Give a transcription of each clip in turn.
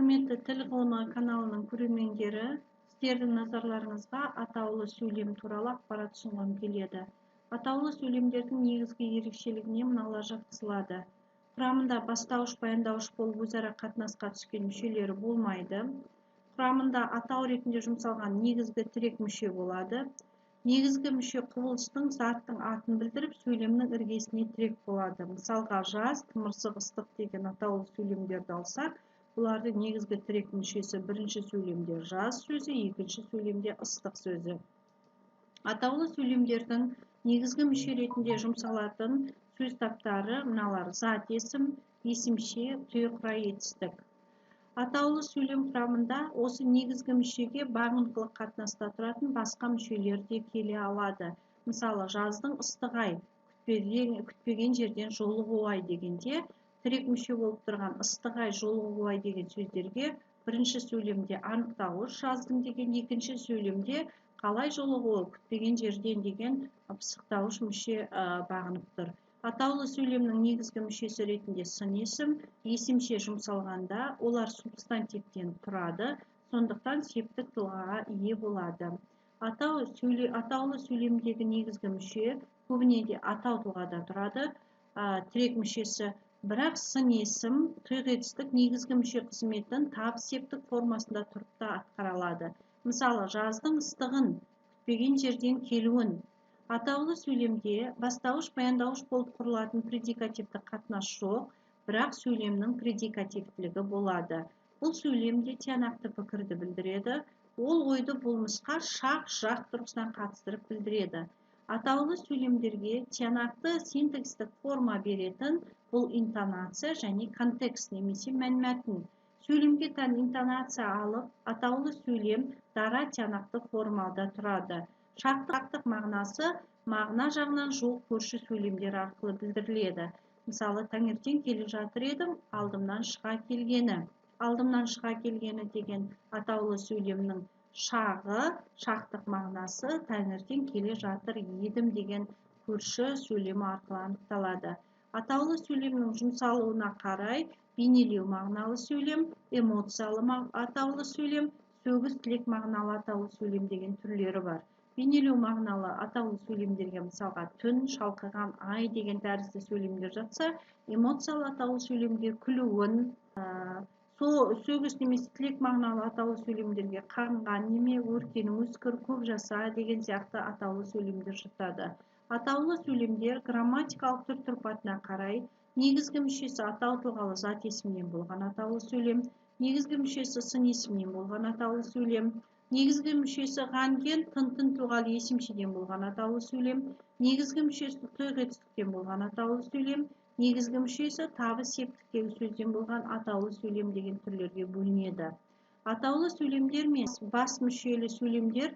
Құрметті Тіл ғылымы каналының көрермендері, сіздердің назарларыңызға атаулы сөйлем туралы ақпарат ұсынғым келеді. Атаулы сөйлемдердің негізгі ерекшелігіне мыналар жатқызылады. Құрамында бастауыш, баяндауыш болып өзара қатынасқа түскен мүшелері болмайды. Құрамында атау ретінде жұмсалған негізгі тірек мүше болады. Негізгі мүше құбылыстың, заттың атын білдіріп, сөйлемнің іргесіне тірек болады. Мысалға, жаз, тымырсық, ыстық деген атаулы сөйлемдерді алсақ, бұлардың негізгі тірек мүшесі бірінші сөйлемде жаз сөзі, екінші сөйлемде ыстық сөзі. Атаулы сөйлемдердің негізгі мүше ретінде жұмсалатын сөз таптары мыналар: зат есім, есімше, тұйық етістік. Атаулы сөйлем құрамында осы негізгі мүшеге бағыныңқылы қатынаста тұратын басқа мүшелер де келе алады. Мысалы, жаздың ыстық ай, күтпеген жерден жолығу ай дегенде тірек мүше болып тұрған ыстық ай, жолығу ай деген сөздерге бірінші сөйлемде анықтауыш жаздың деген, екінші сөйлемде қалай жолығуы, күтпеген жерден деген пысықтауыш мүше бағынып тұр. Атаулы сөйлемнің негізгі мүшесі ретінде сын есім, есімше жұмсалғанда олар субстантивтен тұрады, сондықтан септік тұлғаға ие болады. Атаулы сөйлемдегі негізгі мүше көбіне де атау тұлғада тұрады, тірек мүшесі, бірақ сын есім, тұйық етістік негізгі мүше қызметін табыс септік формасында тұрып та атқара алады. Мысалы, жаздың ыстығын, күтпеген жерден келуін. Атаулы сөйлемде бастауыш, баяндауыш болып құрылатын предикативті қатынас жоқ, бірақ сөйлемнің предикативтілігі болады. Бұл сөйлемде тиянақты пікірді білдіреді, ол ойды болмысқа шақ, жақ тұрғысынан қатыстырып білдіреді. Атаулы сөйлемдерге тиянақты синтаксистік форма беретін бұл интонация және контекст немесе мәнмәтін. Сөйлемге тән интонация алып, атаулы сөйлем дара тиянақты формада тұрады. Шақтық мағынасы мағына жағынан жуық көрші сөйлемдер арқылы білдіріледі. Мысалы, таңертең келе жатыр едім, алдымнан шыға келгені. Алдымнан шыға келгені деген атаулы сөйлемнің шағы, шақтық мағынасы таңертең келе жатыр едім деген көрші сөйлемі арқылы анықталады. Атаулы сөйлемнің жұмсалуына қарай бейнелеу мағыналы сөйлем, эмоциялы атаулы сөйлем, сөгіс тілек мағыналы атаулы сөйлем деген түрлері бар. Бейнелеу мағыналы атаулы сөйлемдерге мысалға түн, шалқыған ай деген тәрізді сөйлемдер жатса, эмоциялы атаулы сөйлемге күлуін, сөгіс немесе тілек мағыналы атаулы сөйлемдерге қанған неме, өркенің өскір, көп жаса деген сияқты атаулы сөйлемдер жатады. Атаулы сөйлемдер грамматикалық түр тұрпатына қарай негізгі мүшесі атау тұлғалы зат есімнен болған атаулы сөйлем, негізгі мүшесі сын есімнен болған атаулы сөйлем, негізгі мүшесі ған-ген, тын-тын тұлғалы есімшеден болған атаулы сөйлем, негізгі мүшесі тұйық етістіктен болған атаулы сөйлем, негізгі мүшесі табыс септіктегі сөзден болған атаулы сөйлем деген түрлерге бөлінеді. Атаулы сөйлемдер мен бас мүшелі сөйлемдер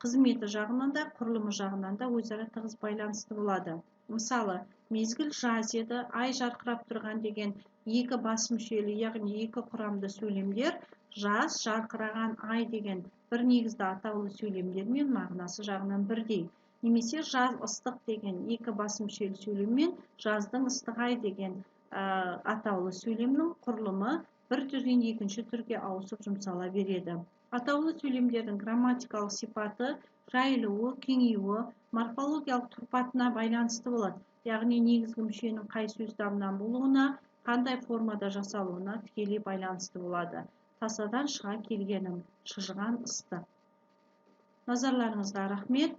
қызметі жағынан да, құрылымы жағынан да өзара тығыз байланысты болады. Мысалы, мезгіл жаз еді, ай жарқырап тұрған деген екі бас мүшелі, яғни екі құрамды сөйлемдер жаз, жарқыраған ай деген бір негізді атаулы сөйлемдермен мағынасы жағынан бірдей. Немесе жаз ыстық деген екі бас мүшелі сөйлеммен жаздың ыстық ай деген атаулы сөйлемнің құрылымы бір түрден екінші түрге ауысып жұмсала береді. Атаулы сөйлемдердің грамматикалық сипаты жайылуы, кеңеюі, морфологиялық тұрпатына байланысты болады. Яғни негізгі мүшенің қай сөз табынан болуына, қандай формада жасалуына тікелей байланысты болады. Тасадан шыға келгенім, шыжыған ыстық. Назарларыңызға рахмет.